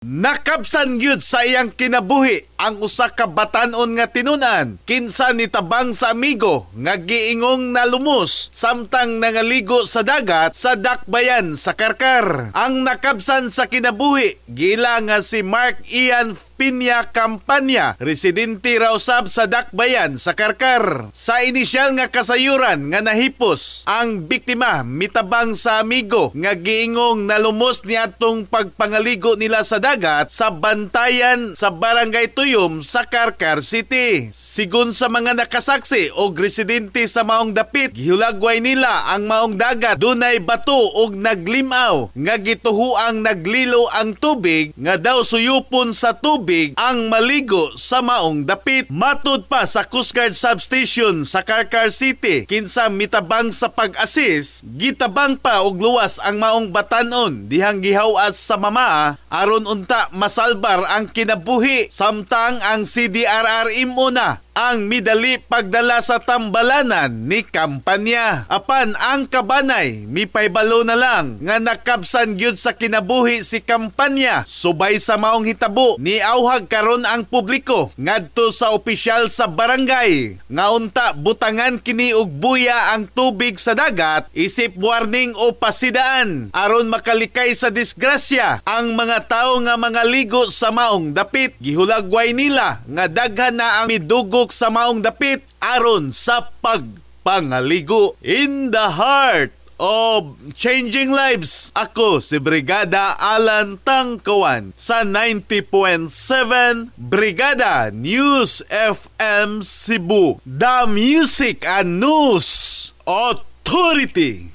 Nakabsan gyud sa iyang kinabuhi ang usa ka batan-on nga tinunan kinsa nitabang sa amigo nga giingong nalumos samtang nangaligo sa dagat sa Dakbayan sa Carcar. Ang nakabsan sa kinabuhi giila nga si Mark Ian Pinya Campanya, residente ra usab sa Dakbayan sa Carcar. Sa inisyal nga kasayuran nga nahipos, ang biktima mitabang sa amigo nga giingong nalumos niadtong pagpangaligo nila sa dagat sa bantayan sa Barangay Tuyom sa Carcar City. Sigon sa mga nakasaksi og residente sa maong dapit, gihulagway nila ang maong dagat dunay bato og naglimaw nga gituhuang naglilo ang tubig nga daw suyupon sa tubig ang maligo sa maong dapit. Matud pa sa Coast Guard Substation sa Carcar City, kinsa mitabang sa pag-assist, gitabang pa og luwas ang maong batanon dihang gihawas sa mama aron unta masalbar ang kinabuhi, samtang ang CDRRMO na ang midali pagdala sa tambalanan ni Kampanya. Apan ang kabanay mipahibalo na lang nga nakabsan gyud sa kinabuhi si Kampanya. Subay sa maong hitabo, niauhag karon ang publiko ngadto sa opisyal sa barangay nga unta butangan kini og buya ang tubig sa dagat isip warning o pasidaan aron makalikay sa disgrasya ang mga tawo nga mga ligo sa maong dapit. Gihulagway nila nga daghan na ang midugok sa maong dapit aron sa pagpangaligo. In the heart of changing lives, ako si Brigada Alan Tangkawan sa 90.7 Brigada News FM Cebu, The Music and News Authority.